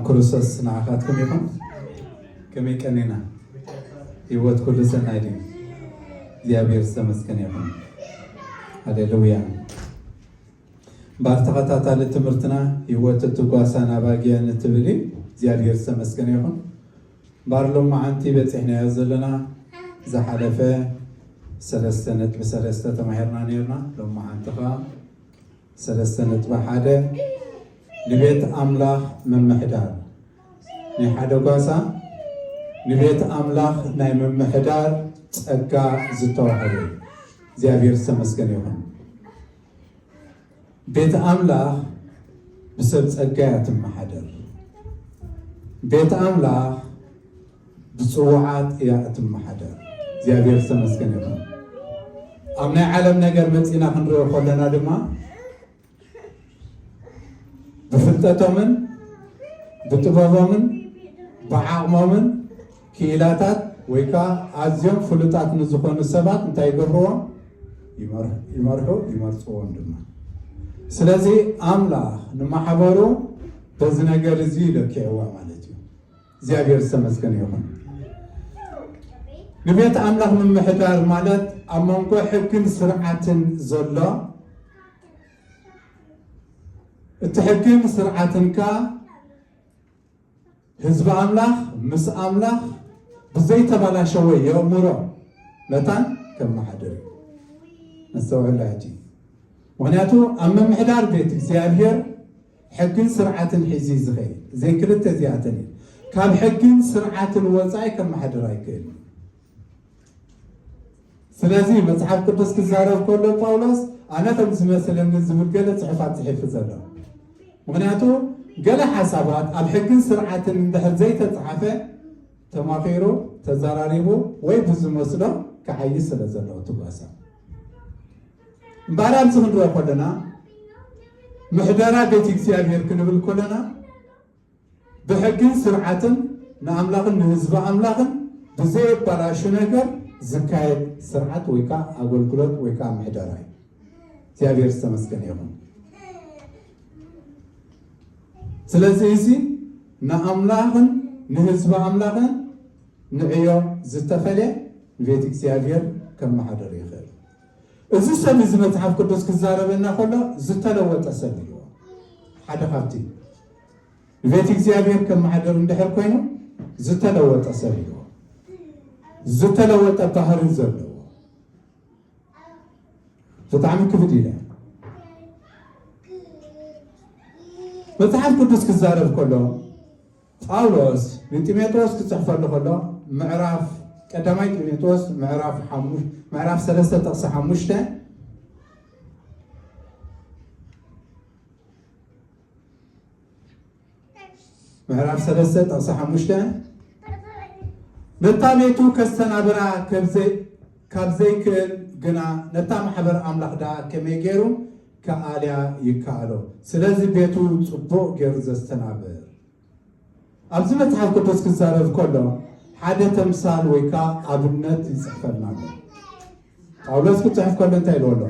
ክርስቶስ ንዓኻትኩም ይኹን። ከመይ ቀኒና? ህይወት ኩሉ ሰናይ ድዩ? እግዚኣብሔር ዝተመስገነ ይኹን። ሃሌሉያ። እምበር ተኸታታሊ ትምህርትና ህይወት እትጓሳ ናባግያን እትብል እዩ። እግዚኣብሔር ዝተመስገነ ይኹን። እምበር ሎማዓንቲ በፂሕናዮ ዘለና ዝሓለፈ ሰለስተ ነጥቢ ሰለስተ ተማሂርና ነርና። ሎማዓንቲ ኸዓ ሰለስተ ነጥቢ ሓደ ንቤት ኣምላኽ ምምሕዳር፣ ናይ ሓደ ጓሳ ንቤት ኣምላኽ ናይ ምምሕዳር ጸጋ ዝተዋህበ እዩ። እግዚኣብሔር ዝተመስገነ ይኹን። ቤት ኣምላኽ ብሰብ ጸጋ እያ ትመሓደር። ቤት ኣምላኽ ብጽዋዓት እያ እትመሓደር። እግዚኣብሔር ዝተመስገነ ይኹን። ኣብ ናይ ዓለም ነገር መጺና ክንሪኦ ከለና ድማ ብፍልጠቶምን ብጥበቦምን ብዓቕሞምን ክኢላታት ወይ ከዓ ኣዝዮም ፍሉጣት ንዝኾኑ ሰባት እንታይ ይገብርዎም? ይመር- ይመርሑ፣ ይመርፅዎም ድማ። ስለዚ ኣምላኽ ንማሕበሩ በዚ ነገር እዚ ይለክዕዋ ማለት እዩ። እግዚኣብሔር ዝተመስገነ ይኹን። ንቤት ኣምላኽ ምምሕዳር ማለት ኣብ መንጎ ሕግን ስርዓትን ዘሎ፣ እቲ ሕግን ስርዓትን ከኣ ህዝቢ ኣምላኽ ምስ ኣምላኽ ብዘይተባላሸወ የእምሮ መታን ከመሓድር እዩ። ነስተውዕላ ሕጂ። ምኽንያቱ ኣብ ምምሕዳር ቤት እግዚኣብሔር ሕግን ስርዓትን ሒዙ እዩ ዝኸይድ። እዘን ክልተ እዚኣተን እዩ። ካብ ሕግን ስርዓትን ወጻኢ ከመሓድር ኣይክእልን። ስለዚ መጽሓፍ ቅዱስ ክዛረብ ከሎ ጳውሎስ ኣነ ከም ዝመስለኒ ዝብል ገለ ጽሑፋት ጽሒፉ ዘሎ። ምኽንያቱ ገለ ሓሳባት ኣብ ሕግን ስርዓትን እንድሕር ዘይተጻሓፈ ተማኺሩ፣ ተዘራሪቡ ወይ ብዝመስሎ ክዓይሽ ስለ ዘለዎ ትጓሳ። እምበኣር ኣብዚ ክንሪኦ ከለና ምሕደራ ቤት እግዚኣብሔር ክንብል ከለና ብሕግን ስርዓትን ንኣምላኽን ንህዝቢ ኣምላኽን ብዘየባላሹ ነገር ዝካየድ ስርዓት ወይ ከዓ ኣገልግሎት ወይ ከዓ ምሕደራ እዩ። እግዚኣብሔር ዝተመስገነ ይኹን። ስለዚ እዚ ንኣምላኽን ንህዝቢ ኣምላኽን ንዕዮ ዝተፈልየ ንቤት እግዚኣብሔር ከመሓደር ይኽእል። እዚ ሰብ እዚ መጽሓፍ ቅዱስ ክዛረበና ከሎ ዝተለወጠ ሰብ እዩ። ሓደ ካብቲ ንቤት እግዚኣብሔር ከመሓደር እንድሕር ኮይኑ ዝተለወጠ ሰብ እዩ። ዝተለወጠ ባህሪ ዘለዎ ብጣዕሚ ክብድ ኢለ መጽሓፍ ቅዱስ ክዛረብ ከሎ ጳውሎስ ንጢሞቴዎስ ክጽሕፈሉ ከሎ ምዕራፍ ቀዳማይ ጢሞቴዎስ ምዕራፍ ሓሙሽ- ምዕራፍ ሰለስተ ጥቕሲ ሓሙሽተ ምዕራፍ ሰለስተ ጥቕሲ ሓሙሽተ ነታ ቤቱ ከስተናብራ ከብዘይ- ካብ ዘይክእል ግና ነታ ማሕበር ኣምላኽ ደኣ ከመይ ገይሩ ከኣልያ ይከኣሎ? ስለዚ ቤቱ ጽቡቕ ገይሩ ዘስተናብር። ኣብዚ መጽሓፍ ቅዱስ ክዛረብ ከሎ ሓደ ተምሳል ወይ ከዓ ኣብነት ይጽሕፈልና ኣሎ። ጳውሎስ ክጽሕፍ ከሎ እንታይ ኢልዎ ኣሎ?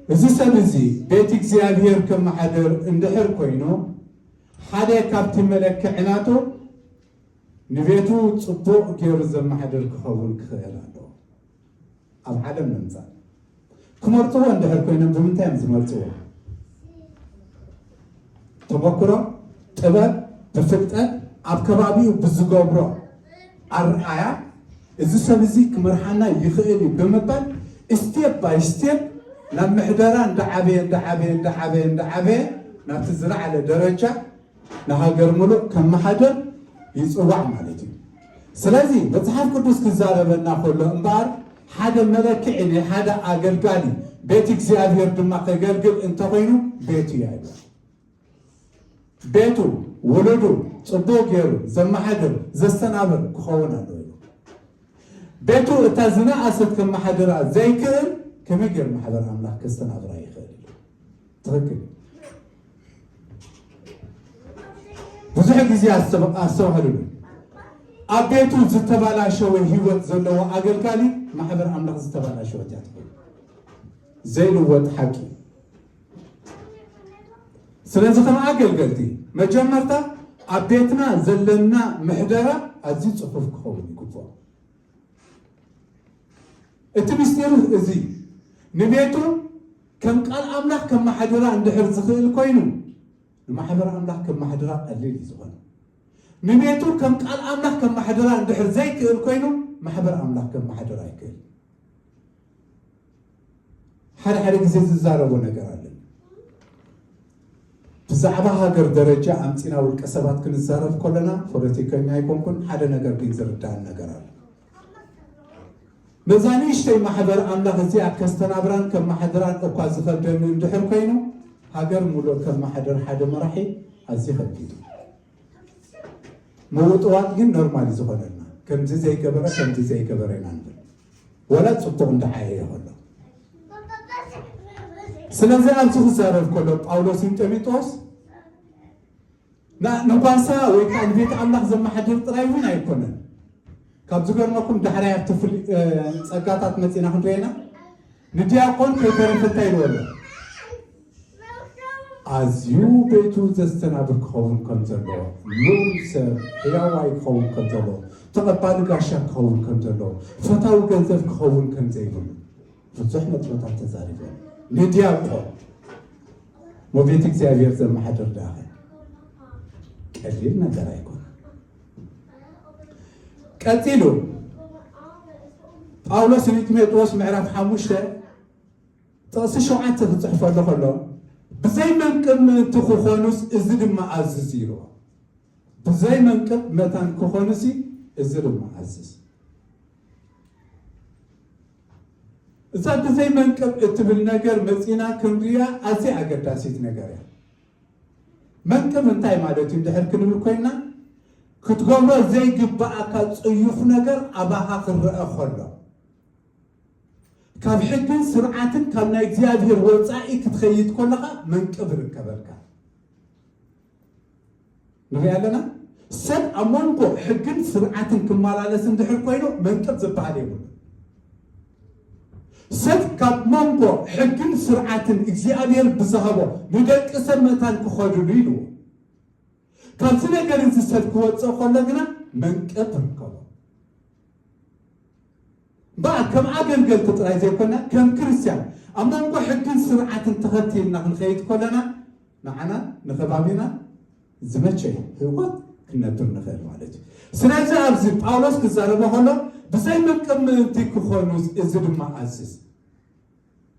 እዚ ሰብ እዚ ቤት እግዚኣብሔር ከመሓድር እንድሕር ኮይኑ ሓደ ካብቲ መለክዒ ናቱ ንቤቱ ጽቡቕ ገይሩ ዘመሓድር ክኸውን ክኽእል ኣለዎ። ኣብ ዓለም ንምጻእ ክመርጽዎ እንድሕር ኮይኖም ብምንታይ እዮም ዝመርጽዎ? ተመክሮ፣ ጥበብ፣ ብፍልጠት፣ ኣብ ከባቢኡ ብዝገብሮ ኣርኣያ እዚ ሰብ እዚ ክመርሓና ይኽእል እዩ ብምባል ስቴፕ ባይ ስቴፕ ናብ ምሕደራ እንዳዓበየ እንዳዓበየ እንዳዓበየ እንዳዓበየ ናብቲ ዝለዓለ ደረጃ ንሃገር ሙሉእ ከመሓድር ይፅዋዕ ማለት እዩ። ስለዚ መፅሓፍ ቅዱስ ክዛረበና ከሎ እምበኣር ሓደ መለክዒ ናይ ሓደ ኣገልጋሊ ቤት እግዚኣብሔር ድማ ከገልግል እንተኾይኑ ቤቱ እዩ ኣይብሎ። ቤቱ ውሉዱ ፅቡቅ ገይሩ ዘመሓድር ዘስተናብር ክኸውን ኣለዎ ኢሉ። ቤቱ እታ ዝነኣሰት ከመሓድራ ዘይክእል ከመይ ገይሩ ማሕበር ኣምላኽ ከስተናብራ ይኽእል ኢሉ? ትኽክል። ብዙሕ ግዜ ኣስተብ- ኣስተውዕልሉ። ኣብ ቤቱ ዝተባላሸወ ህይወት ዘለዎ ኣገልጋሊ ማሕበር ኣምላኽ ዝተባላሸወት እያ ትኸውን። ዘይልወጥ ሓቂ። ስለዚ ከም ኣገልገልቲ መጀመርታ ኣብ ቤትና ዘለና ምሕደራ ኣዝዩ ጽፉፍ ክኸውን ይግብኦ። እቲ ምስጢር እዚ ንቤቱ ከም ቃል ኣምላኽ ከመሓድራ እንድሕር ዝኽእል ኮይኑ፣ ንማሕበር ኣምላኽ ከመሓድራ ቀሊል እዩ ዝኾነ። ንቤቱ ከም ቃል ኣምላኽ ከመሓድራ እንድሕር ዘይክእል ኮይኑ፣ ማሕበር ኣምላኽ ከመሓድራ ኣይክእል። ሓደ ሓደ ግዜ ዝዛረቦ ነገር ኣለ። ብዛዕባ ሃገር ደረጃ ኣምጺና ውልቀ ሰባት ክንዛረብ ከለና፣ ፖለቲከኛ ኣይኮንኩን፣ ሓደ ነገር ግን ዝርዳን ነገር ኣሎ። ነዛ ንእሽተይ ማሕበር ኣምላኽ እዚኣ ከስተናብራን ከመሓድራን እኳ ዝኸብደኒ እንድሕር ኮይኑ፣ ሃገር ሙሉእ ከመሓድር ሓደ መራሒ ኣዝዩ ከቢድ እዩ። ምውጥዋጥ ግን ኖርማል እዩ ዝኾነልና። ከምዚ ዘይገበረ፣ ከምዚ ዘይገበረ ኢና ንብል። ወላ ጽቡቕ እንዳዓየ ይኸሎ። ስለዚ ኣብዚ ክዛረብ ከሎ ጳውሎስ ንጢሞቴዎስ፣ ና-፣ ንጓሳ ወይ ከዓ ንቤት ኣምላኽ ዘመሓድር ጥራይ እውን ኣይኮነን። ካብ ዝገርመኩም ዳሕራይ ኣብቲ ፍል-፣ እ፣ ጸጋታት መጺና ክንሪኤና፣ ንዲያቆን ከይተረፈ እንታይ ኢልዎ ኣሎ? ኣዝዩ ቤቱ ዘስተናብር ክኸውን ከም ዘለዎ፣ ልኡም ሰብ፣ ሕያዋይ ክኸውን ከም ዘለዎ፣ ተቐባሊ ጋሻ ክኸውን ከም ዘለዎ፣ ፈታዊ ገንዘብ ክኸውን ከም ዘይብሉ ብዙሕ ነጥብታት ተዛሪቦም። ንዲያቆን፣ ንቤት እግዚኣብሔር ዘመሓድር ደኣ ቀሊል ነገር ኣይኮነን። ቀጺሉ ጳውሎስ ንጢሞቴዎስ ምዕራፍ ሓሙሽተ ጥቕሲ ሸውዓተ ክጽሕፈሉ ከሎ፣ "ብዘይ መንቅብ ምእንቲ ክኾኑስ እዚ ድማ ኣዝዝ" ኢልዎ። ብዘይ መንቅብ መታን ክኾኑሲ እዚ ድማ ኣዝዝ። እዛ ብዘይ መንቅብ እትብል ነገር መጺና ክንሪኣ ኣዝያ ኣገዳሲት ነገር እያ። መንቅብ እንታይ ማለት እዩ እንድሕር ክንብል ኮይና፣ ክትገብሮ ዘይግብኣካ ጽዩፍ ነገር ኣባኻ ክረአ ከሎ፣ ካብ ሕግን ስርዓትን ካብ ናይ እግዚኣብሔር ወጻኢ ክትኸይድ ከለኻ መንቅብ ርከበልካ። ንሪኢ ኣለና። ሰብ ኣብ መንጎ ሕግን ስርዓትን ክመላለስ እንድሕር ኮይኑ መንቅብ ዝበሃል የብሉ። ሰብ ካብ መንጎ ሕግን ስርዓትን እግዚኣብሔር ብዝሃቦ ንደቂ ሰብ መታን ክኸድሉ ኢልዎ። ካብዚ ነገር እዚ ሰብ ክወፅእ ከሎ ግና መንቅብ ርከቦ። እምበኣር ከም ኣገልገልቲ ጥራይ ዘይኮነ፣ ከም ክርስትያን ኣብ መንጎ ሕግን ስርዓትን ተኸቲልና ክንኸይድ ከለና፣ ንዓና ንኸባቢና ዝመቸ ህይወት ክንነብር ንኽእል ማለት እዩ። ስለዚ ኣብዚ ጳውሎስ ክዛረቦ ከሎ፣ "ብዘይ መንቅብ ምእንቲ ክኾኑ እዚ ድማ ኣዝዝ"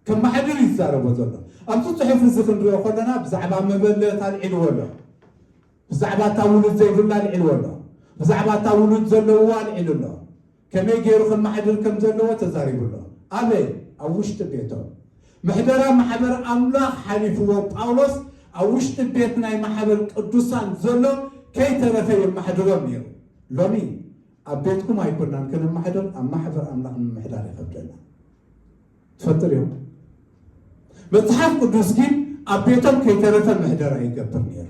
ከመሓድር እዩ ዝዛረቦ ዘሎ። ኣብዚ ጽሑፍ እዚ ክንሪኦ ከለና፣ ብዛዕባ መበለት ኣልዒልዎ ኣሎ። ብዛዕባ እታ ውሉድ ዘይብላ ኣልዒልዎ ኣሎ። ብዛዕባ እታ ውሉድ ዘለውዋ ኣልዒሉ ኣሎ። ከመይ ገይሩ ከመሓድር ከም ዘለዎ ተዛሪቡ ኣሎ። ኣበይ? ኣብ ውሽጢ ቤቶም። ምሕደራ ማሕበር ኣምላኽ ሓሊፍዎ ጳውሎስ ኣብ ውሽጢ ቤት ናይ ማሕበር ቅዱሳን ዘሎ ከይተረፈ የመሓድሮም ነይሩ። ሎሚ ኣብ ቤትኩም ኣይኮናን ከነመሓድር፣ ኣብ ማሕበር ኣምላኽ ንምምሕዳር ይኸብደና። ትፈጥር እዮም። መጽሓፍ ቅዱስ ግን ኣብ ቤቶም ከይተረፈ ምሕደራ ይገብር ነይሩ።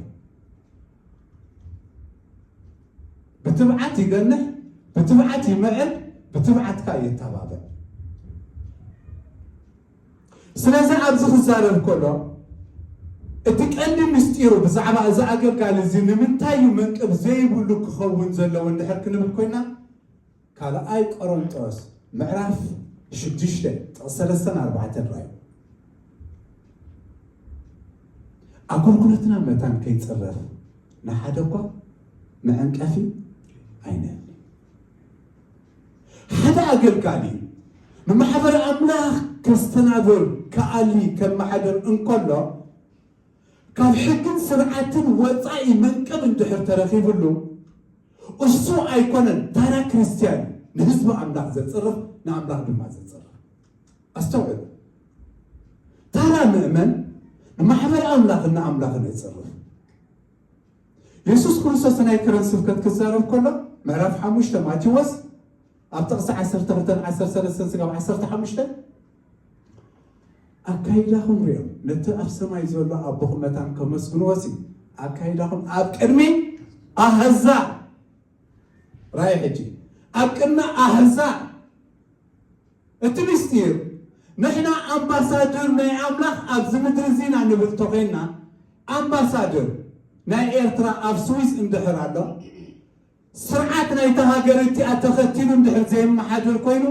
ብትብዓት ይገንሕ፣ ብትብዓት ይምዕድ፣ ብትብዓት ከኣ ይተባብዕ። ስለዚ ኣብዚ ክዛረብ ከሎ፣ እቲ ቀንዲ ምስጢሩ ብዛዕባ እዚ ኣገልጋሊ እዚ ንምንታይ እዩ መንቅብ ዘይብሉ ክኸውን ዘለዎ እንድሕር ክንብል ኮይና፣ ካልኣይ ቆሮንጦስ ምዕራፍ ሽዱሽተ ጥቕሲ ሰለስተን ኣርባዕተን ራእዩ። ኣገልግሎትና መታን ከይጽረፍ ንሓደ እኳ መዐንቀፊ ኣይንህብ። ሓደ ኣገልጋሊ ንማሕበር ኣምላኽ ከስተናብር፣ ክኣሊ፣ ከመሓድር እንከሎ፣ ካብ ሕግን ስርዓትን ወጻኢ መንቅብ እንድሕር ተረኺብሉ፣ እሱ ኣይኮነን ታራ ክርስትያን ንህዝቢ ኣምላኽ ዘጽርፍ፣ ንኣምላኽ ድማ ዘጽርፍ። ኣስተውዕሉ። ታራ ምእመን ንማሕበር ኣምላኽን ንኣምላኽን የጽርፍ። የሱስ ክርስቶስ ናይ ከረን ስብከት ክዛረብ ከሎ፣ ምዕራፍ ሓሙሽተ ማቴዎስ፣ ኣብ ጥቕሲ ዓሰርተ ክልተን ዓሰርተ ሰለስተን ስጋብ ዓሰርተ ሓሙሽተ፣ "ኣካይዳኹም ርኦም፣ ነቲ ኣብ ሰማይ ዘሎ ኣቦኹም መታን ከመስግንዎሲ፣ ኣካይዳኹም ኣብ ቅድሚ ኣህዛብ"፣ ራእይ ሕጂ፣ "ኣብ ቅድሚ ኣህዛብ"፣ እቲ ምስጢር፣ ንሕና ኣምባሳደር ናይ ኣምላኽ ኣብዚ ምድሪ እዚ ኢና ንብል ተኾይንና፣ ኣምባሳደር ናይ ኤርትራ ኣብ ስዊስ እንድሕር ኣሎ፣ ስርዓት ናይታ ሃገር እቲኣ ተኸቲሉ እንድሕር ዘይመሓድር ኮይኑ፣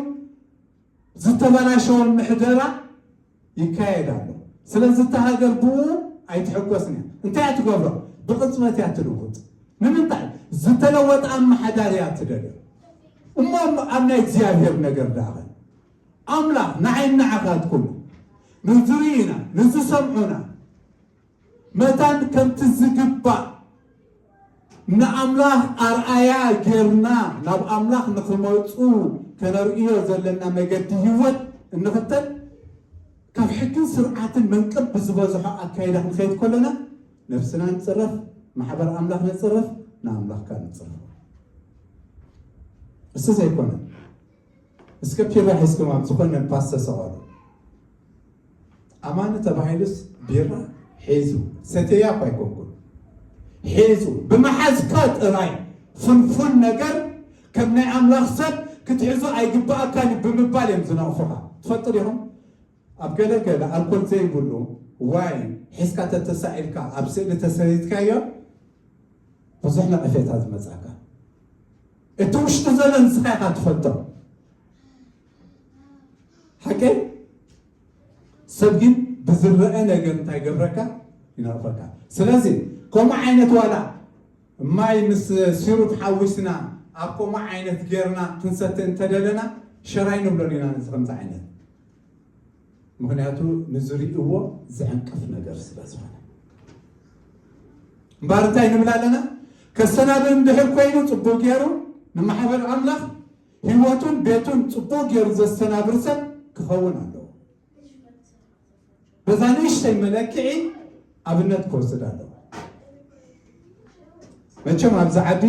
ዝተበላሸወ ምሕደራ ይካየድ ኣሎ። ስለዚ እታ ሃገር ብኡ ኣይትሕጎስን እያ። እንታይ እያ ትገብሮ? ብቕጽበት እያ ትልውጥ። ንምንታይ? ዝተለወጠ ኣመሓዳሪ እያ ትደልዮ። እሞ ኣብ ናይ እግዚኣብሔር ነገር ደኣ ኣምላኽ ንዓይን ንዓኻትኩም ንዝርእዩና ንዝሰምዑና መታን ከምቲ ዝግባእ ንኣምላኽ ኣርኣያ ጌርና ናብ ኣምላኽ ንኽመፁ ከነርእዮ ዘለና መገዲ ህይወት እንኽተል፣ ካብ ሕግን ስርዓትን መንቅብ ብዝበዝሖ ኣካይዳ ክንኸይድ ከለና ነብስና ንፅረፍ፣ ማሕበር ኣምላኽ ንፅረፍ፣ ንኣምላኽ ከዓ ንፅረፍ። እሱ ዘይኮነ እስከ ፒራ ሒዝኩም ኣብ ዝኾነ ፓስ ተሰቐሉ። ኣማኒ ተባሂሉስ ቢራ ሒዙ ሰተያ እኳ ኣይኮንኩን። ሒዙ ብምሓዝካ ጥራይ ፍንፉን ነገር ከም ናይ ኣምላኽ ሰብ ክትሕዞ ኣይግባኣካን እዩ ብምባል እዮም ዝነቕፉኻ። ትፈልጡ ዲኹም? ኣብ ገለ ገለ ኣልኮል ዘይብሉ ዋይን ሒዝካ ተተሳኢልካ ኣብ ስእሊ ተሰሪትካዮ ብዙሕ ነቐፌታ ዝመጻካ። እቲ ውሽጢ ዘሎ ንስኻ ኢኻ ትፈልጦ። ሓቀይ ሰብ ግን ብዝረአ ነገር እንታይ ገብረካ? ይነቕፈካ። ስለዚ ከምኡ ዓይነት ዋላ ማይ ምስ ሲሩፕ ሓዊስና ኣብ ከምኡ ዓይነት ጌርና ክንሰቲ እንተደለና ሸራይ ንብሎን ኢና ነዚ ከምዚ ዓይነት። ምኽንያቱ ንዝርእይዎ ዝዕንቅፍ ነገር ስለ ዝኾነ። እምበኣር እንታይ ንብል ኣለና? ከሰናብር እንድሕር ኮይኑ ጽቡቕ ገይሩ ንማሕበር ኣምላኽ ህይወቱን ቤቱን ጽቡቕ ገይሩ ዘሰናብር ሰብ ክኸውን ኣለዎ። በዛ ንእሽተይ መለክዒ ኣብነት ክወስድ ኣለዎ። መቸም ኣብዚ ዓዲ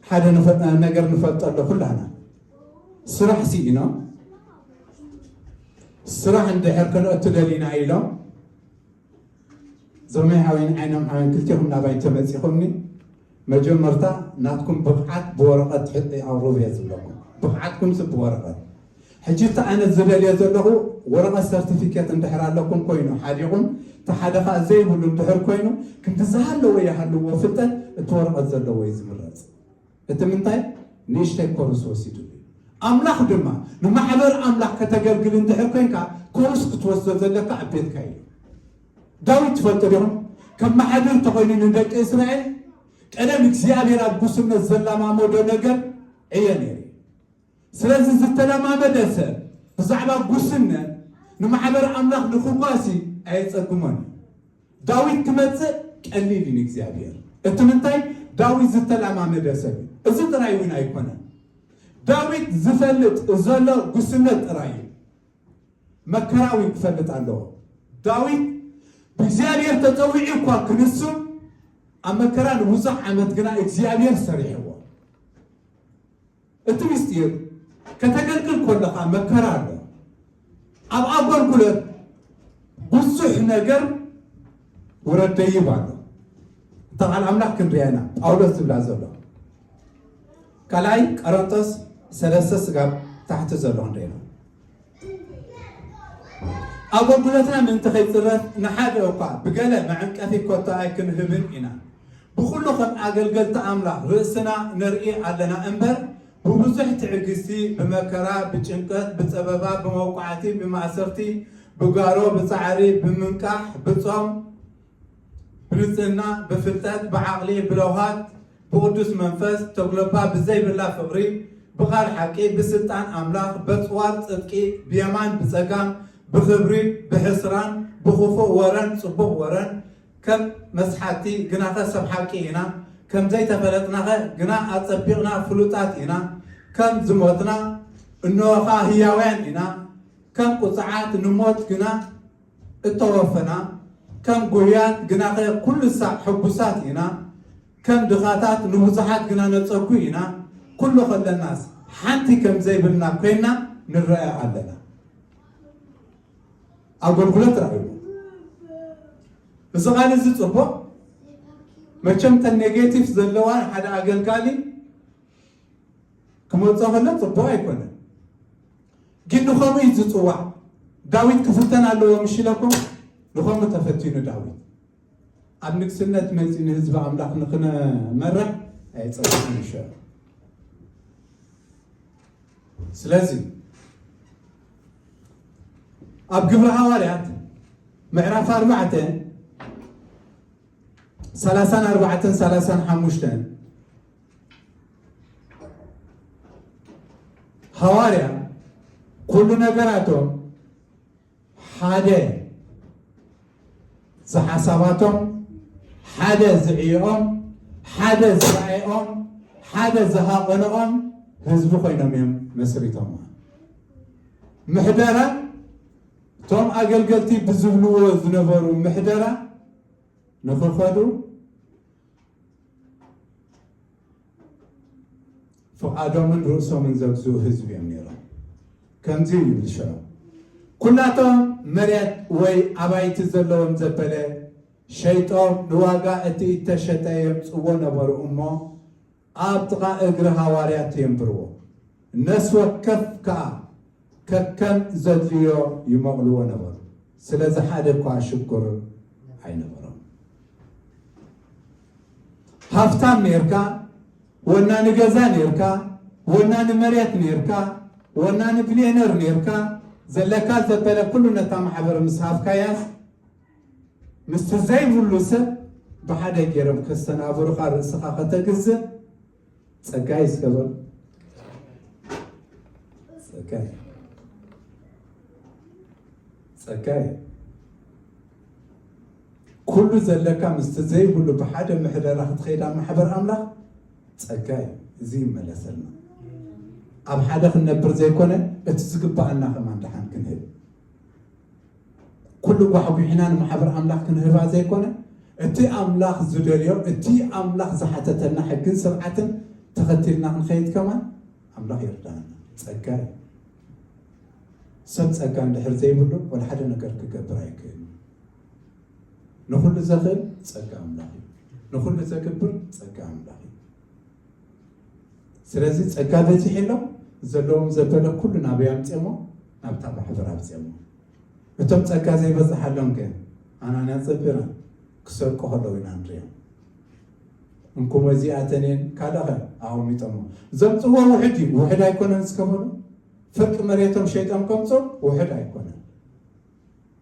ሓደ ንፈ- ነገር ንፈልጦ ኣሎ ኩላና። ስራሕ ስኢኖም ስራሕ እንድሕር ከነእቱ ደሊና ኢሎም ዞመይ ሓወይን ዓይኖም ሓወይን ክልቴኹም ናባይ ተመጺኹምኒ መጀመርታ ናትኩም ብቕዓት ብወረቐት ትሕት ኣቕርቡ እየ ዝብለኩም። ብቕዓትኩም ስ ብወረቐት ሕጂ እቲ ኣነ ዝደልዮ ዘለኹ ወረቐት ሰርቲፊኬት እንድሕር ኣለኩም ኮይኑ ሓዲኹም እቲ ሓደ ኸዓ ዘይብሉ እንድሕር ኮይኑ ክንዲ ዝሃለዎ ይሃልዎ ፍልጠት እቲ ወረቐት ዘለዎ እዩ ዝምረፅ። እቲ ምንታይ ንእሽተይ ኮርስ ወሲዱ እዩ። ኣምላኽ ድማ ንማሕበር ኣምላኽ ከተገልግል እንድሕር ኮይንካ ኮርስ ክትወስዶ ዘለካ ኣብ ቤትካ እዩ። ዳዊት ትፈልጡ ዲኹም? ከም መሓድር ተኾይኑ ንደቂ እስራኤል ቀደም እግዚኣብሔር ኣብ ጉስነት ዘላማመዶ ነገር ዕየ ነይሩ። ስለዚ ዝተለማመደ ሰብ ብዛዕባ ጉስነት ንማሕበር ኣምላኽ ንክጓሲ ኣየጸግሞን እዩ። ዳዊት ክመጽእ ቀሊል እዩ ንእግዚኣብሔር። እቲ ምንታይ ዳዊት ዝተለማመደ ሰብ እዩ። እዚ ጥራይ እውን ኣይኮነን። ዳዊት ዝፈልጥ ዘሎ ጉስነት ጥራይ እዩ። መከራ እውን ክፈልጥ ኣለዎ። ዳዊት ብእግዚኣብሔር ተጸዊዑ እኳ ክንሱ ኣብ መከራ ንብዙሕ ዓመት ግና እግዚኣብሔር ሰሪሕዎ። እቲ ምስጢር ከተገልግል ከለኻ መከራ ኣሎ። ኣብ ኣገልግሎት ብዙሕ ነገር ውረድ ደይብ ኣሎ። እታ ቃል ኣምላኽ ክንሪኣ ኢና ጳውሎስ ዝብላ ዘሎ ካልኣይ ቀረንጦስ ሰለስተ ስጋብ ታሕቲ ዘሎ ክንሪኣ ኢና። ኣገልግሎትና ምእንቲ ከይጽረፍ ንሓደ እኳ ብገለ መዕንቀፊ ኮታ ኣይክንህብን ኢና። ብኹሉ ከም ኣገልገልቲ ኣምላኽ ርእስና ነርኢ ኣለና እምበር ብብዙሕ ትዕግስቲ ብመከራ ብጭንቀት ብጸበባ ብመውቃዕቲ ብማእሰርቲ ብጋሮ ብጻዕሪ ብምንቃሕ ብጾም ብንጽህና ብፍልጠት ብዓቕሊ ብለውሃት ብቕዱስ መንፈስ ተጉለባ ብዘይብላ ፍቕሪ ብቓል ሓቂ ብስልጣን ኣምላኽ በጽዋር ጽድቂ ብየማን ብጸጋም ብኽብሪ ብሕስራን ብኽፉእ ወረን ጽቡቕ ወረን ከም መስሓቲ ግናኸ ሰብ ሓቂ ኢና ከም ዘይተፈለጥናኸ ግና ኣጸቢቕና ፍሉጣት ኢና ከም ዝሞትና እንሆኻ ህያውያን ኢና ከም ቁጽዓት ንሞት ግና እተወፈና ከም ጉህያት ግናኸ ኩሉ ሳዕ ሕጉሳት ኢና ከም ድኻታት ንብዙሓት ግና ነጸጉ ኢና ኩሉ ከለናስ ሓንቲ ከም ዘይብልና ኮይና ንረአ ኣለና። ኣገልግሎት ራእዩ እዚ ቃል እዚ ጽቡቕ መቸም ተን ኔጌቲቭ ዘለዋ ሓደ ኣገልጋሊ ክመጾ ከሎ ጽቡቕ ኣይኮነን። ግን ንኸምኡ እዩ ዝጽዋዕ። ዳዊት ክፍተን ኣለዎ ምሽ ኢለኩም ንኸምኡ ተፈቲኑ ዳዊት ኣብ ንግስነት መጺኡ ንህዝቢ ኣምላኽ ንኽነመርሕ ኣየጸግምን ይሸ ስለዚ ኣብ ግብሪ ሃዋርያት ምዕራፍ ኣርባዕተ ሰላሳን ኣርባዕተን ሰላሳን ሓሙሽተን ሃዋርያ ኩሉ ነገራቶም ሓደ ዝሓሳባቶም ሓደ ዝዕዮኦም ሓደ ዝራእኦም ሓደ ዝሃቐንኦም ህዝቢ ኮይኖም እዮም መስሪቶም ምሕደራ እቶም ኣገልገልቲ ብዝብልዎ ዝነበሩ ምሕደራ ንኽኸዱ ፍቓዶምን ርእሶምን ዘግዝኡ ህዝቢ እዮም ነይሮም። ከምዚ እዩ ይብል ሽዑ፣ ኩላቶም መሬት ወይ ኣባይቲ ዘለዎም ዘበለ ሸይጦም ንዋጋ እቲ እተሸጠ የምጽዎ ነበሩ እሞ ኣብ ጥቓ እግሪ ሃዋርያት የንብርዎ። ነፍሲ ወከፍ ከኣ ከከም ዘድልዮ ይመቕልዎ ነበሩ። ስለዚ ሓደ እኳ ሽኩር ኣይነበሮም። ሃፍታም ኔርካ፣ ወናኒ ገዛ ኔርካ፣ ወናኒ መሬት ኔርካ፣ ወናኒ ቢልዮነር ኔርካ፣ ዘለካ ዘበለ ኩሉ ነታ ማሕበር ምስ ሃብካያስ ምስቲ ዘይብሉ ሰብ ብሓደ ገይሮም ከስተናብሩኻ ርእስኻ ከተግዝእ ጸጋይ እስከ በል። ጸጋይ። ጸጋይ። ኩሉ ዘለካ ምስቲ ዘይብሉ ብሓደ ምሕደራ ክትኸይድ ኣብ ማሕበር ኣምላኽ ጸጋይ። እዚ ይመለሰልና። ኣብ ሓደ ክንነብር ዘይኮነ እቲ ዝግባኣና ከማን ደሓን ክንህብ። ኩሉ ጓሕጒሕና ንማሕበር ኣምላኽ ክንህባ ዘይኮነ እቲ ኣምላኽ ዝደልዮ እቲ ኣምላኽ ዝሓተተና ሕግን ስርዓትን ተኸቲልና ክንኸይድ ከማን ኣምላኽ ይርዳና። ጸጋ እዩ። ሰብ ጸጋ እንድሕር ዘይብሉ ወላ ሓደ ነገር ክገብር ኣይክእልን። ንኹሉ ዘኽእል ጸጋ ኣምላኽ እዩ። ንኹሉ ዘግብር ጸጋ ኣምላኽ እዩ። ስለዚ ጸጋ በዚሕሎም ዘለዎም ዘበለ ኩሉ ናበይ ኣምፅሞ ናብታ ማሕበር ኣምፅሞ። እቶም ጸጋ ዘይበዝሓሎም ግን ኣናንያን ሰፊራን ክሰርቁ ከለዉ ኢና ንሪኦም። እንኩሞ እዚኣተን እየን ካልእ ኸ ኣቐሚጦሞ ዘምፅዎ ውሕድ እዩ። ውሕድ ኣይኮነን እስከ በሉ። ፍርቂ መሬቶም ሸይጦም ከምፅኡ ውሕድ ኣይኮነን።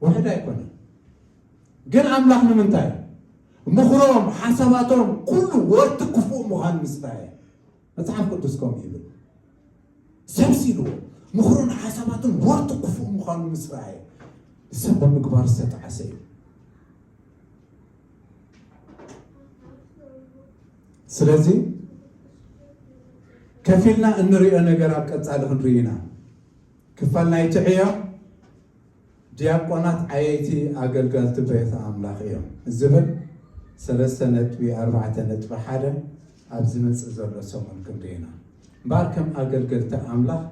ውሕድ ኣይኮነን። ግን ኣምላኽ ንምንታይ ምኽሮም ሓሳባቶም ኩሉ ወርቲ ክፉእ ምዃን ምስ ረኣየ መጽሓፍ ቅዱስ ከምኡ ይብል። ሰብሲልዎ ምኽሮን ሓሳባትን ወርቲ ክፉእ ምዃኑ ምስ ረኣየ ሰብ ብምግባር ዝተጠዓሰ እዩ። ስለዚ ከፊልና እንሪኦ ነገር ኣብ ቀጻሊ ክንርኢ ኢና። ክፋል ናይቲ ዕዮ ዲያቆናት ዓየይቲ ኣገልገልቲ ቤት ኣምላኽ እዮም ዝብል ሰለስተ ነጥቢ ኣርባዕተ ነጥቢ ሓደ ኣብ ዝመጽእ ዘሎ ሰሙን ክንርኢ ኢና። እምበኣር ከም ኣገልገልቲ ኣምላኽ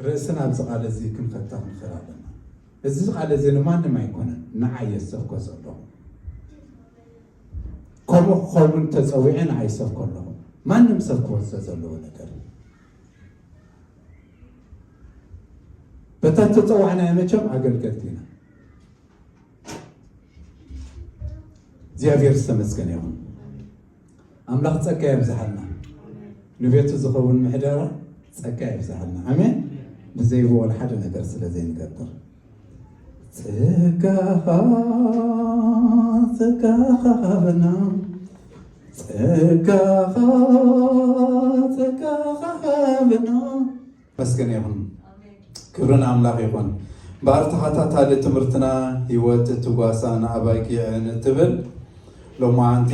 ርእስና ኣብዚ ቃል እዚ ክንፈትሕ ንኽእል ኣለና። እዚ ቃል እዚ ንማንም ኣይኮነን፣ ንዓይ እየ ዝሰብኮ ዘለኹ። ከምኡ ክኸውን ተጸዊዐ ንዓይ ይሰብኮ ኣለኹ። ማንም ሰብ ክወስዶ ዘለዎ ነገር እዩ። በታ ዝተጸዋዕናዮ መቸም ኣገልገልቲ ኢና። እግዚኣብሔር ዝተመስገነ ይኹን። ኣምላኽ ጸጋ የብዝሓልና። ንቤቱ ዝኸውን ምሕደራ ጸጋ የብዝሓልና። ኣሜን። ብዘይብኡ ወላ ሓደ ነገር ስለ ዘይንገብር ጸጋኻ ጸጋኻ ሃበና ጸጋኻ ጸጋኻ ሃበና። መስገን ይኹን። ክብሪ ንኣምላኽ ይኹን። እምበኣር ተኸታታሊ ትምህርትና ህይወት እቲ ጓሳ ንኣባጊዕን እትብል ሎማዓንቲ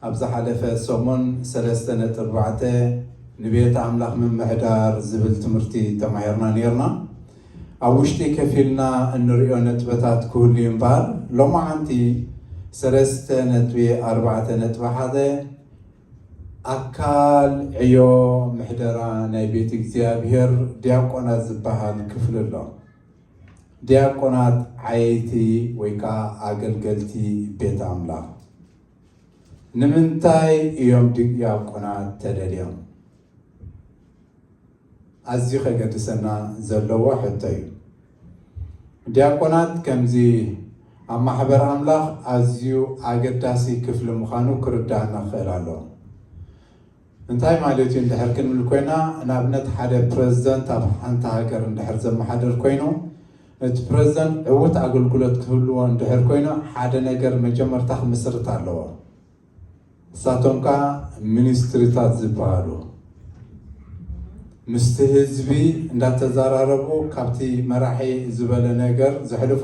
ኣብ ዝሓለፈ ሰሙን ሰለስተ ነጥቢ ኣርባዕተ ንቤት ኣምላኽ ምምሕዳር ዝብል ትምህርቲ ተማሂርና ነይርና። ኣብ ውሽጢ ከፊልና እንሪኦ ነጥበታት ክህሉ እዩ እምበኣር ሎማዓንቲ ሰለስተ ነጥቢ ኣርባዕተ ነጥቢ ሓደ ኣካል ዕዮ ምሕደራ ናይ ቤት እግዚኣብሔር ዲያቆናት ዝበሃል ክፍሊ ኣሎ። ዲያቆናት ዓየይቲ ወይ ከዓ ኣገልገልቲ ቤት ኣምላኽ ንምንታይ እዮም ዲያቆናት ተደልዮም? ኣዝዩ ከገድሰና ዘለዎ ሕቶ እዩ። ዲያቆናት ከምዚ ኣብ ማሕበር ኣምላኽ ኣዝዩ ኣገዳሲ ክፍሊ ምዃኑ ክርዳእና ክኽእል ኣለዎ። እንታይ ማለት እዩ እንድሕር ክንብል ኮይና፣ ንኣብነት ሓደ ፕረዚደንት ኣብ ሓንቲ ሃገር እንድሕር ዘመሓድር ኮይኑ፣ እቲ ፕረዚደንት ዕዉት ኣገልግሎት ክህልዎ እንድሕር ኮይኑ፣ ሓደ ነገር መጀመርታ ክምስርት ኣለዎ። ንሳቶም ከዓ ሚኒስትሪታት ዝበሃሉ፣ ምስቲ ህዝቢ እንዳተዘራረቡ ካብቲ መራሒ ዝበለ ነገር ዘሕልፉ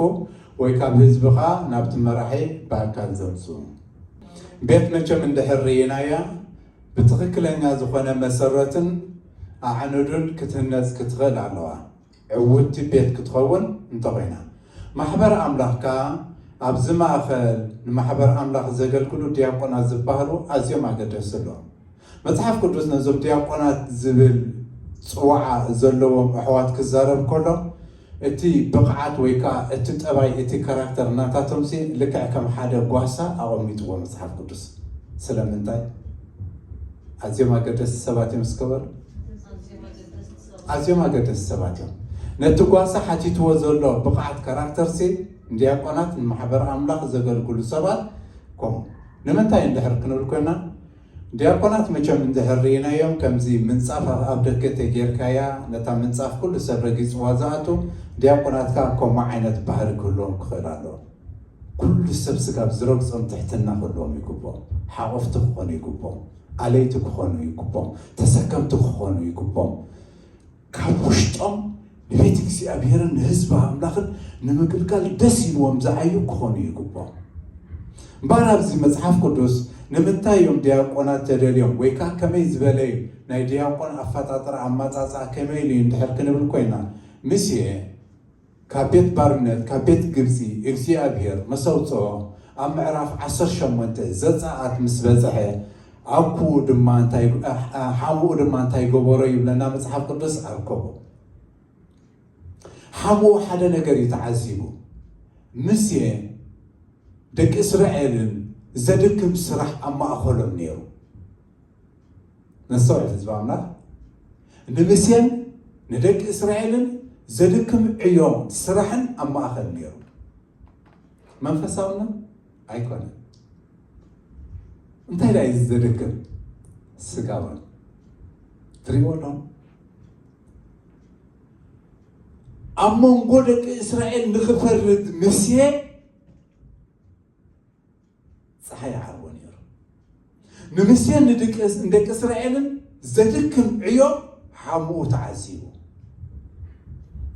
ወይ ካብ ህዝቢ ከዓ ናብቲ መራሒ ብኣካል ዘምፅኡ። ቤት መቸም እንድሕር ርኢናያ ብትኽክለኛ ዝኾነ መሰረትን ኣዕኑድን ክትህነፅ ክትኽእል ኣለዋ። ዕውቲ ቤት ክትኸውን እንተኾይና፣ ማሕበር ኣምላኽ ከኣ ኣብዚ ማእኸል ንማሕበር ኣምላኽ ዘገልግሉ ዲያቆናት ዝበሃሉ ኣዝዮም ኣገደስቲ ኣለዉ። መጽሓፍ ቅዱስ ነዞም ዲያቆናት ዝብል ጽዋዓ ዘለዎም ኣሕዋት ክዛረብ ከሎ፣ እቲ ብቕዓት ወይ ከኣ እቲ ጠባይ፣ እቲ ካራክተር ናታቶምሲ ልክዕ ከም ሓደ ጓሳ ኣቐሚጥዎ መጽሓፍ ቅዱስ። ስለምንታይ? ኣዝዮም ኣገደስቲ ሰባት እዮም እስከ በሉ። ኣዝዮም ኣገደስቲ ሰባት እዮም። ነቲ ጓሳ ሓቲትዎ ዘሎ ብቕዓት ካራክተርሲ ንዲያቆናት ንማሕበር ኣምላኽ ዘገልግሉ ሰባት ከምኡ። ንምንታይ እንድሕር ክንብል ኮይና፣ ዲያቆናት መቸም እንድሕር ርኢናዮም ከምዚ ምንጻፍ ኣብ፣ ኣብ ደገ ተጌርካያ፣ ነታ ምንጻፍ ኩሉ ሰብ ረጊጽዋ ዝኣቱ፣ ዲያቆናት ከኣ ከምኡ ዓይነት ባህሪ ክህልዎም ክኽእል ኣለዎ። ኩሉ ሰብ ስጋብ ዝረግጾም ትሕትና ክህልዎም ይግብኦም። ሓቆፍቲ ክኾኑ ይግብኦም። ኣለይቲ ክኾኑ ይግብኦም። ተሰከምቲ ክኾኑ ይግብኦም። ካብ ውሽጦም ንቤት እግዚኣብሔርን ንህዝቢ ኣምላኽን ንምግልጋል ደስ ኢልዎም ዝዓዩ ክኾኑ ይግብኦም። እምበኣር ኣብዚ መጽሓፍ ቅዱስ ንምንታይ እዮም ዲያቆናት ተደልዮም ወይ ከዓ ከመይ ዝበለ እዩ ናይ ዲያቆን ኣፈጣጥራ ኣማጻጽኣ ከመይ ኢሉ እዩ እንድሕር ክንብል ኮይና፣ ምሴ ካብ ቤት ባርነት፣ ካብ ቤት ግብጺ እግዚኣብሔር ምስ ኣውጽኦ፣ ኣብ ምዕራፍ ዓሰርተ ሸሞንተ ዘጸኣት ምስ በጽሐ፣ ኣኩኡ ድማ እንታይ፣ ሓሙኡ ድማ እንታይ ገበሮ ይብለና መጽሓፍ ቅዱስ? ኣርከቦ። ሓሙኡ ሓደ ነገር እዩ ተዓዚቡ። ምሴ ደቂ እስራኤልን ዘድክም ስራሕ ኣብ ማእኸሎም ነይሩ። ነስተውዕል ህዝቢ ኣምላኽ፣ ንምሴን ንደቂ እስራኤልን ዘድክም ዕዮ ስራሕን ኣብ ማእኸል ነይሩ። መንፈሳውነት ኣይኮነን። እንታይ ዳ እዩ ዘድክም? ስጋውን። ትሪእዎ ኣለኹም? ኣብ መንጎ ደቂ እስራኤል ንኽፈርድ ምሴ ጸሓይ ይዓርቦ ነይሩ። ንምሴን ንደቂ፣ ንደቂ እስራኤልን ዘድክም ዕዮ ሓሙኡ ተዓዚቡ።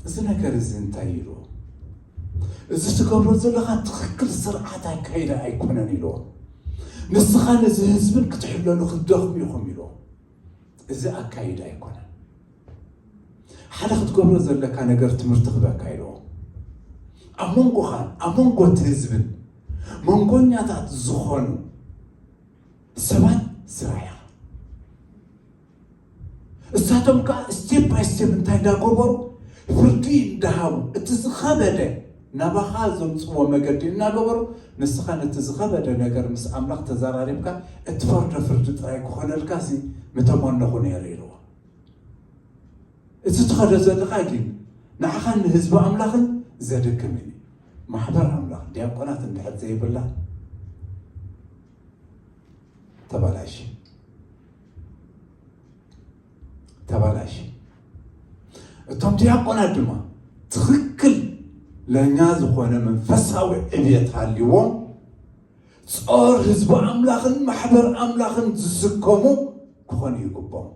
እዚ ነገር እዚ እንታይ ኢልዎ? እዚ ትገብሮ ዘለኻ ትኽክል ስርዓት ኣካይዳ ኣይኮነን ኢልዎ። ንስኻ ነዚ ህዝብን ክትሕለሉ ክትደኽሙ ኢኹም ኢልዎ። እዚ ኣካይዳ ኣይኮነን። ሓደ ክትገብሮ ዘለካ ነገር ትምህርቲ ክበካ ኢልዎ። ኣብ መንጎኻን ኣብ መንጎ እቲ ህዝብን መንጎኛታት ዝኾኑ ሰባት ስራሕ ኢኻ። እሳቶም ከዓ ስቴፕ ባይ ስቴፕ እንታይ እንዳገበሩ ፍርዲ እንዳሃቡ እቲ ዝኸበደ ናባኻ ዘምፅዎ መገዲ እናገበሩ ንስኻ ነቲ ዝኸበደ ነገር ምስ ኣምላኽ ተዘራሪብካ እትፈርዶ ፍርዲ ጥራይ ክኾነልካ ሲ ምተመነኹ ነይሩ ኢልዎ። እቲ ትኸዶ ዘለኻ ግን ንዓኻን ንህዝቢ ኣምላኽን ዘድክም እዩ። ማሕበር ኣምላኽ ዲያቆናት እንድሕር ዘይብላ ተባላሽ ተባላሽ። እቶም ዲያቆናት ድማ ትኽክል ለኛ ዝኾነ መንፈሳዊ ዕብየት ሃልይዎም ጾር ህዝቢ ኣምላኽን ማሕበር ኣምላኽን ዝስከሙ ክኾኑ ይግብኦም።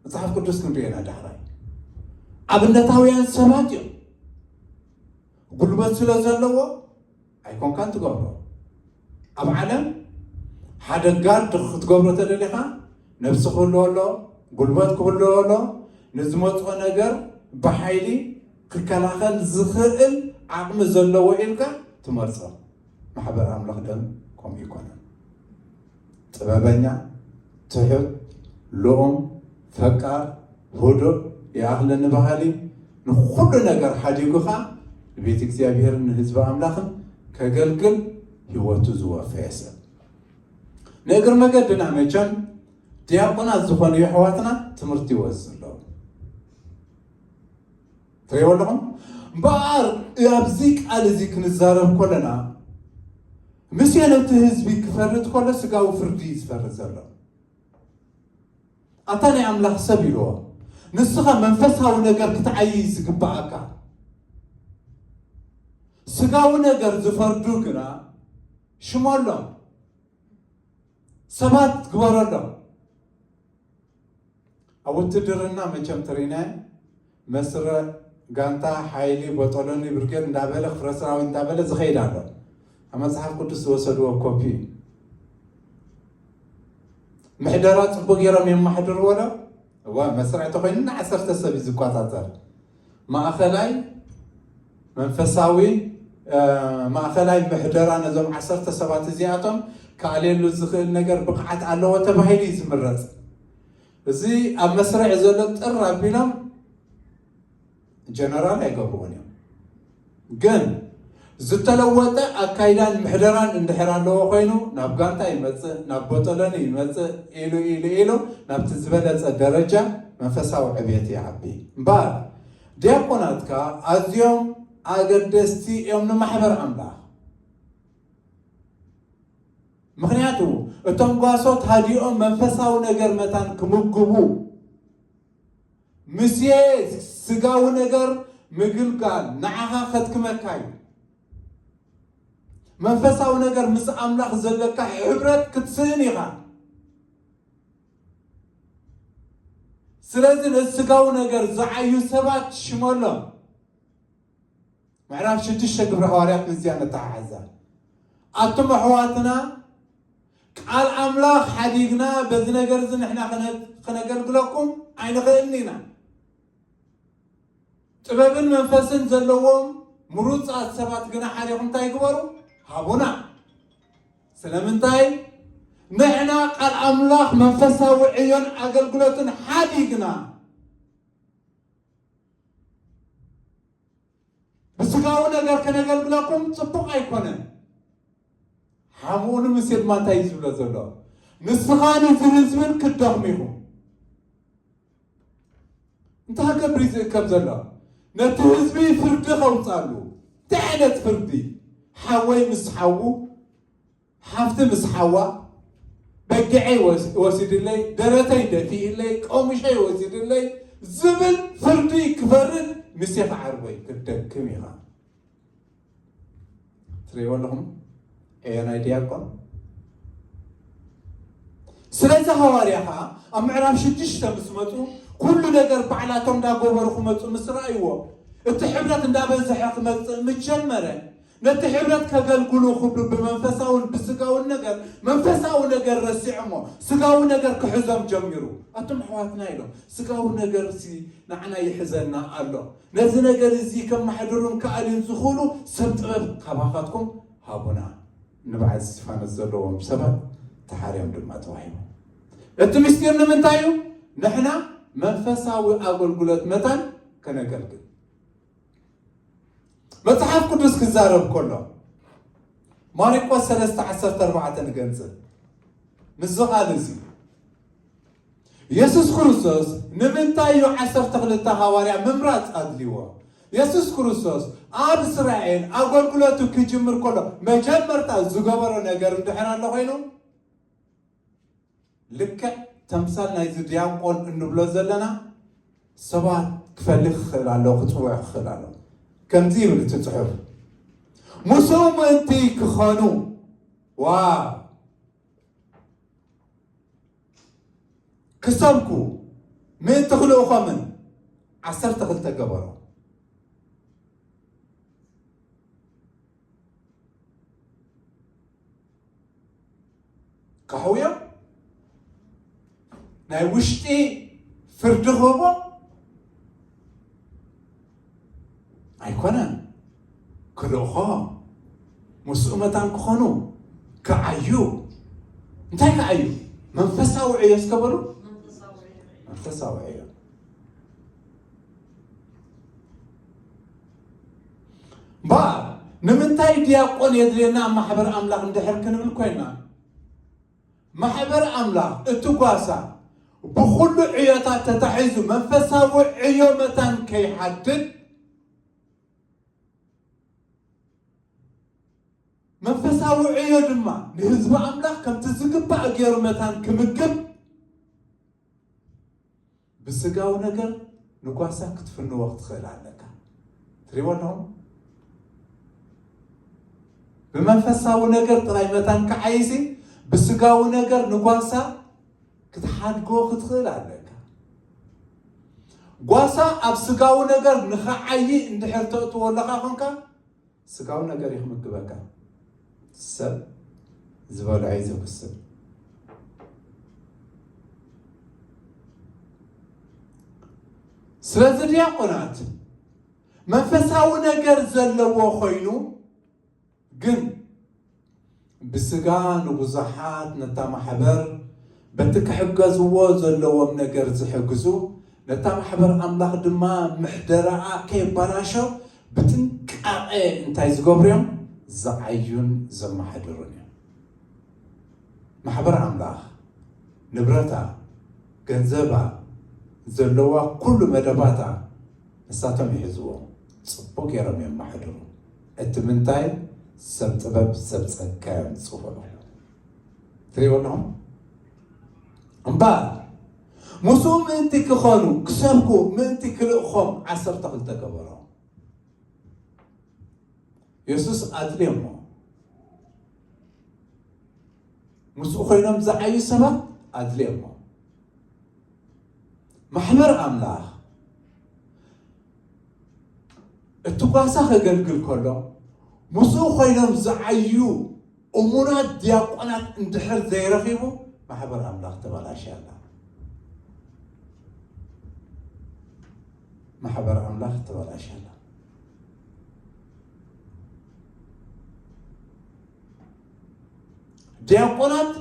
መጽሓፍ ቅዱስ ክንሪኦ ኢና ዳሕራይ። ኣብነታውያን ሰባት እዮም። ጉልበት ስለ ዘለዎ ኣይኮንካን ትገብሮ። ኣብ ዓለም ሓደ ጋርድ ክትገብሮ ተደሊኻ ነብሲ ክህልዎ ኣሎ፣ ጉልበት ክህልዎ ኣሎ፣ ንዝመፅኦ ነገር ብሓይሊ ክከላኸል ዝኽእል ዓቕሚ ዘለዎ ኢልካ ትመርፆ። ማሕበር ኣምላኽ ደም ከምኡ ይኮነን። ጥበበኛ፣ ትሑት፣ ልኡም፣ ፈቃር፣ ህዱእ፣ ይኣኽለኒ በሃሊ፣ ንኹሉ ነገር ሓዲጉ ኸዓ ንቤት እግዚኣብሔርን ንህዝቢ ኣምላኽን ከገልግል ህይወቱ ዝወፈየ ሰብ። ንእግሪ መገድና መቸም ዲያቆናት ዝኾኑ የሕዋትና ትምህርቲ ይወስዱ ኣለዉ። ትሪእዎ ኣለኹም? እምበኣር ኣብዚ ቃል እዚ ክንዛረብ ከለና፣ ሙሴ ነቲ ህዝቢ ክፈርድ ከሎ ስጋዊ ፍርዲ እዩ ዝፈርድ ዘሎ። ኣታ ናይ ኣምላኽ ሰብ ኢልዎ፣ ንስኻ መንፈሳዊ ነገር ክትዓይ ዝግብኣካ፣ ስጋዊ ነገር ዝፈርዱ ግና ሽመሎም፣ ሰባት ግበረሎም። ኣብ ውትድርና መቸም ትሪነ መስረ ጋንታ ሓይሊ ቦጦሎኒ ብርጌድ እንዳበለ ክፍረ ሰራዊት እንዳበለ ዝኸይድ ኣሎ። ኣብ መጽሓፍ ቅዱስ ዝወሰድዎ ኮፒ እዩ። ምሕደራ ጽቡቅ ገይሮም የማሕድርዎ ዶ? እዋ መስርዕ ተኮይኑ ንዓሰርተ ሰብ እዩ ዝቆጻጸር። ማእኸላይ መንፈሳዊ ማእኸላይ ምሕደራ ነዞም ዓሰርተ ሰባት እዚኣቶም ክኣልየሉ ዝኽእል ነገር ብቕዓት ኣለዎ ተባሂሉ እዩ ዝምረፅ። እዚ ኣብ መስርዕ ዘሎ ጥር ኣቢሎም ጀነራል ኣይገብርዎን እዮም። ግን ዝተለወጠ ኣካይዳን ምሕደራን እንድሕር ኣለዎ ኮይኑ ናብ ጋንታ ይመፅእ፣ ናብ ቦጠለኒ ይመፅእ ኢሉ ኢሉ ኢሉ ናብቲ ዝበለፀ ደረጃ መንፈሳዊ ዕብየት ይዓቢ። እምበኣር ዲያቆናት ከኣ ኣዝዮም ኣገደስቲ እዮም ንማሕበር ኣምላኽ። ምኽንያቱ እቶም ጓሶት ሃዲኦም መንፈሳዊ ነገር መታን ክምግቡ፣ ምስየ ስጋዊ ነገር ምግልጋል ንዓኻ ከድክመካ እዩ። መንፈሳዊ ነገር ምስ ኣምላኽ ዘለካ ሕብረት ክትስእን ኢኻ። ስለዚ ነዚ ስጋዊ ነገር ዝዓዩ ሰባት ሽመሎም። ምዕራፍ ሽዱሽተ ግብረ ሃዋርያት ምስዚኣ ነተሓሕዛ። ኣቱም ኣሕዋትና፣ ቃል ኣምላኽ ሓዲግና በዚ ነገር እዚ ንሕና ክነ-፣ ክነገልግለኩም ኣይንኽእልን ኢና። ጥበብን መንፈስን ዘለዎም ምሩጻት ሰባት ግና ሓዲኹም እንታይ ግበሩ? ሃቡና። ስለምንታይ? ንሕና ቃል ኣምላኽ መንፈሳዊ ዕዮን ኣገልግሎትን ሓዲግና ብስጋዊ ነገር ከነገልግለኩም ጽቡቕ ኣይኮነን። ሓምኡ ንምሴ ድማ እንታይ እዩ ዝብሎ ዘሎ? ንስኻን እዚ ህዝብን ክትደኽሙ ኢኹም። እንታይ ክገብር እዩ ዝእከብ ዘሎ? ነቲ ህዝቢ ፍርዲ ከውጻሉ። እንታይ ዓይነት ፍርዲ? ሓወይ ምስ ሓዉ፣ ሓፍቲ ምስ ሓዋ፣ በጊዐይ ወስ-፣ ወሲድለይ፣ ደረተይ ደፊእለይ፣ ቀሙሸይ ወሲድለይ ዝብል ፍርዲ ክፈርድ ምሴ ክዓርቦይ ክትደክም ኢኻ። ትርእይዎ ኣለኹም? ኤዮናይ ዲያቆን። ስለዚ ሃዋርያ ኸዓ ኣብ ምዕራፍ ሽዱሽተ ምስ መጹ፣ ኩሉ ነገር ባዕላቶም እንዳገበሩ ክመጹ ምስ ረኣይዎ፣ እቲ ሕብረት እንዳበዝሐ ክመጽእ ምስ ጀመረ፣ ነቲ ሕብረት ከገልግሉ ክብሉ ብመንፈሳውን ብስጋውን ነገር፣ መንፈሳዊ ነገር ረሲዖሞ፣ ስጋዊ ነገር ክሕዞም ጀሚሩ። ኣቱም ኣሕዋትና ኢሎም፣ ስጋዊ ነገርሲ ንዓና ይሕዘና ኣሎ። ነዚ ነገር እዚ ከመሓድሩን ክኣልዩን ዝኽእሉ ሰብ ጥበብ ካባኻትኩም ሃቡና። ንበዓል እስጢፋኖስ ዘለዎም ሰባት ተሓርዮም ድማ ተዋሂቦም። እቲ ምስጢር ንምንታይ እዩ? ንሕና መንፈሳዊ ኣገልግሎት መታን ከነገልግል። መጽሓፍ ቅዱስ ክዛረብ ከሎ ማርቆስ ሰለስተ ዓሰርተ ኣርባዕተ ንገንጽል። ምስዚ ቃል እዚ የሱስ ክርስቶስ ንምንታይ እዩ ዓሰርተ ክልተ ሃዋርያ ምምራጽ ኣድልይዎ? የሱስ ክርስቶስ ኣብ እስራኤል ኣገልግሎቱ ክጅምር ከሎ መጀመርታ ዝገበሮ ነገር እንድሕር ኣሎ ኮይኑ፣ ልክዕ ተምሳል ናይዚ ዲያቆን እንብሎ ዘለና ሰባት ክፈልግ ክኽእል ኣለዎ፣ ክጽውዕ ክኽእል ኣለዎ። ከምዚ ይብል እቲ ጽሑፍ፣ ምስኡ ምእንቲ ክኾኑ፣ ዋ፣ ክሰብኩ ምእንቲ ክልእኾምን ዓሰርተ ክልተ ገበሮ። ካሕውዮም ናይ ውሽጢ ፍርዲ ክህቦ ኣይኮነን፣ ክልእኾ ምስኡ መታን ክኾኑ ክዓዩ። እንታይ ክዓዩ? መንፈሳዊ ዕዮ እስከ በሉ። መንፈሳዊ ዕዮ። እምበኣር ንምንታይ ዲያቆን የድልየና ኣብ ማሕበር ኣምላኽ እንድሕር ክንብል ኮይና፣ ማሕበር ኣምላኽ እቲ ጓሳ ብኹሉ ዕዮታት ተታሒዙ መንፈሳዊ ዕዮ መታን ከይሓድግ መንፈሳዊ ዕዮ ድማ ንህዝቢ ኣምላኽ ከምቲ ዝግባእ ገይሩ መታን ክምግብ ብስጋዊ ነገር ንጓሳ ክትፍንዎ ክትኽእል ኣለካ። ትሪእዎ ኣለኹም? ብመንፈሳዊ ነገር ጥራይ መታን ክዓይሲ ብስጋዊ ነገር ንጓሳ ክትሓድጎ ክትኽእል ኣለካ። ጓሳ ኣብ ስጋዊ ነገር ንኽዓዪ እንድሕር ተእትዎ ኣለኻ ኾንካ ስጋዊ ነገር እዩ ክምግበካ። ሰብ ዝበልዖ እዩ ዘብስል። ስለዚ ዲያቆናት መንፈሳዊ ነገር ዘለዎ ኮይኑ ግን ብስጋ ንብዙሓት ነታ ማሕበር በቲ ክሕገዝዎ ዘለዎም ነገር ዝሕግዙ፣ ነታ ማሕበር ኣምላኽ ድማ ምሕደራኣ ከየባላሾ ብጥንቃቐ እንታይ ዝገብሩ እዮም? ዝዓዩን ዘመሓድሩን እዮም። ማሕበር ኣምላኽ ንብረታ፣ ገንዘባ፣ ዘለዋ ኩሉ መደባታ ንሳቶም ይሕዝዎ። ጽቡቕ ገይሮም እዮም ማሕድሩ። እቲ ምንታይ ሰብ ጥበብ ሰብ ጸጋ እዮም ዝጽውዑ። ትሪእዎ ኣለኹም? እምበኣር ምስኡ ምእንቲ ክኾኑ ክሰብኩ ምእንቲ ክልእኾም ዓሰርተ ክልተ ገበሮም። የሱስ ኣድልዮሞ። ምስኡ ኮይኖም ዝዓዩ ሰባት ኣድልዮሞ። ማሕበር ኣምላኽ እቲ ጓሳ ከገልግል ከሎ ምስኡ ኮይኖም ዝዓዩ እሙናት ዲያቆናት እንድሕር ዘይረኺቡ ማሕበር ኣምላኽ ተበላሽያ ኣላ። ማሕበር ኣምላኽ ተበላሽያ ኣላ። ዲያቆናት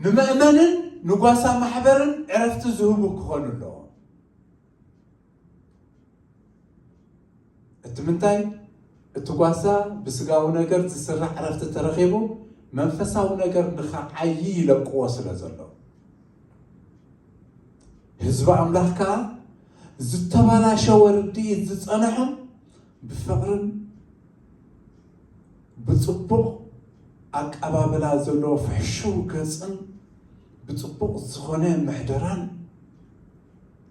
ንመእመንን ንጓሳ ማሕበርን ዕረፍቲ ዝህቡ ክኾኑ ኣለዎም። እቲ ምንታይ? እቲ ጓሳ ብስጋዊ ነገር ዝስራሕ ዕረፍቲ ተረኺቡ መንፈሳዊ ነገር ንኸዓዪ ይለቅዎ ስለ ዘሎ። ህዝቢ ኣምላኽ ከኣ ዝተባላሸወ ርድኢት ዝጸንሖም ብፍቕርን ብጽቡቕ ኣቀባብላ ዘለዎ ፍሕሹው ገጽን ብጽቡቕ ዝኾነ ምሕደራን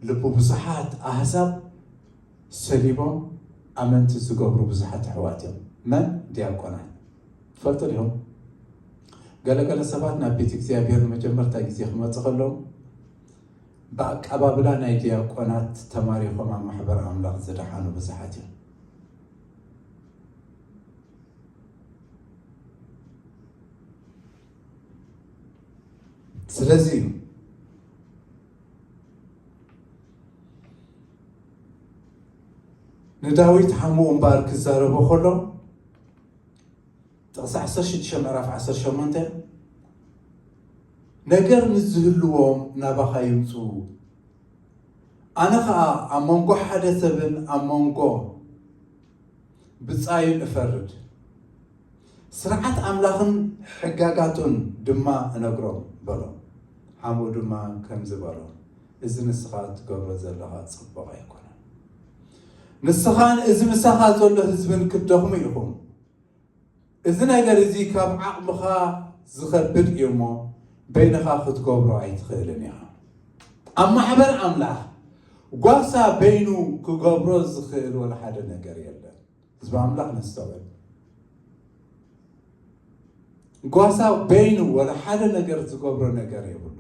ልቢ ብዙሓት ኣህዛብ ሰሊቦም ኣመንቲ ዝገብሩ ብዙሓት ኣሕዋት እዮም። መን? ዲያቆናት። ትፈልጡ ዲኹም? ገለገለ ሰባት ናብ ቤት እግዚኣብሔር ንመጀመርታ ግዜ ክመጹ ከለዉ ብኣቀባብላ ናይ ዲያቆናት ተማሪኾም ኣብ ማሕበር ኣምላኽ ዝደሓኑ ብዙሓት እዮም። ስለዚ እዩ ንዳዊት ሓሙኡ እምበኣር ክዛረቦ ከሎ ጥቕሲ ዓሰርተ ሽዱሽተ ምዕራፍ ዓሰርተ ሸሞንተ ነገር ምስ ዝህልዎም ናባኻ ይምፁ፣ ኣነ ኸዓ ኣብ መንጎ ሓደ ሰብን ኣብ መንጎ ብጻዩን እፈርድ፣ ስርዓት ኣምላኽን ሕጋጋቱን ድማ እነግሮም በሎ። ሓሙኡ ድማ ከምዚ በሎ፣ እዚ ንስኻ እትገብሮ ዘለኻ ጽቡቕ ኣይኮነን። ንስኻን እዚ ምሳኻ ዘሎ ህዝብን ክትደኽሙ ኢኹም። እዚ ነገር እዚ ካብ ዓቕምኻ ዝኸብድ እዩ እሞ በይንኻ ክትገብሮ ኣይትኽእልን ኢኻ። ኣብ ማሕበር ኣምላኽ ጓሳ በይኑ ክገብሮ ዝኽእል ወላ ሓደ ነገር የለን። ህዝቢ ኣምላኽ ነስተውዕል። ጓሳ በይኑ ወላ ሓደ ነገር ዝገብሮ ነገር የብሉን።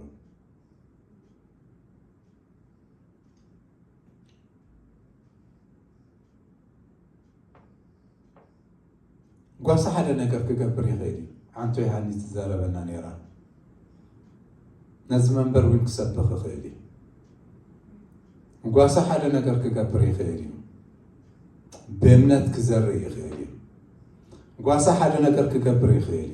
ጓሳ ሓደ ነገር ክገብር ይኽእል እዩ። ሓንቶ ዮሃንስ ትዛረበና ነይራ። ነዚ መንበር እውን ክሰብኽ ይኽእል እዩ። ጓሳ ሓደ ነገር ክገብር ይኽእል እዩ። ብእምነት ክዘርእ ይኽእል እዩ። ጓሳ ሓደ ነገር ክገብር ይኽእል እዩ።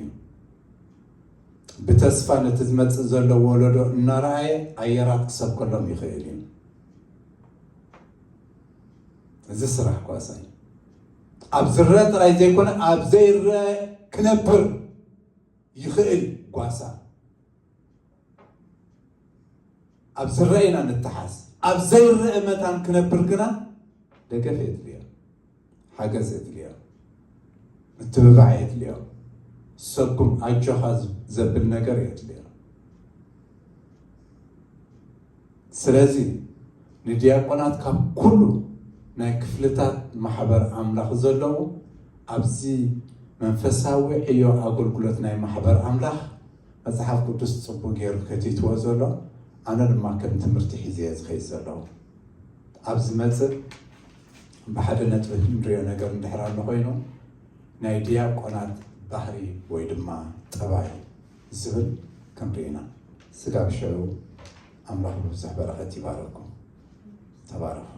ብተስፋ ነቲ ዝመጽእ ዘሎ ወለዶ እናረኣየ ኣየራት ክሰብከሎም ይኽእል እዩ። እዚ ስራሕ ጓሳ እዩ። ኣብ ዝረአ ጥራይ ዘይኮነ ኣብ ዘይረአ ክነብር ይኽእል ጓሳ። ኣብ ዝረአ ኢና ንተሓዝ። ኣብ ዘይረአ መታን ክነብር ግና ደገፍ የድልዮ፣ ሓገዝ የድልዮ። ምትብባዕ የድልዮ። ሰኩም ኣጆኻ ዘብል ነገር የድልዮ። ስለዚ ንዲያቆናት ካብ ኩሉ ናይ ክፍልታት ማሕበር ኣምላኽ ዘለዉ ኣብዚ መንፈሳዊ ዕዮ ኣገልግሎት ናይ ማሕበር ኣምላኽ መጽሓፍ ቅዱስ ጽቡቅ ገይሩ ከቲትዎ ዘሎ፣ ኣነ ድማ ከም ትምህርቲ ሒዘ ዝኸይድ ዘለኹ። ኣብ ዝመጽእ ብሓደ ነጥቢ ክንሪኦ ነገር እንድሕር ኣሎ ኮይኑ ናይ ዲያቆናት ባህሪ ወይ ድማ ጠባይ ዝብል ክንርኢ ኢና። ስጋብ ሽዑ ኣምላኽ ብብዙሕ በረኸት ይባረኩም። ተባረኹ።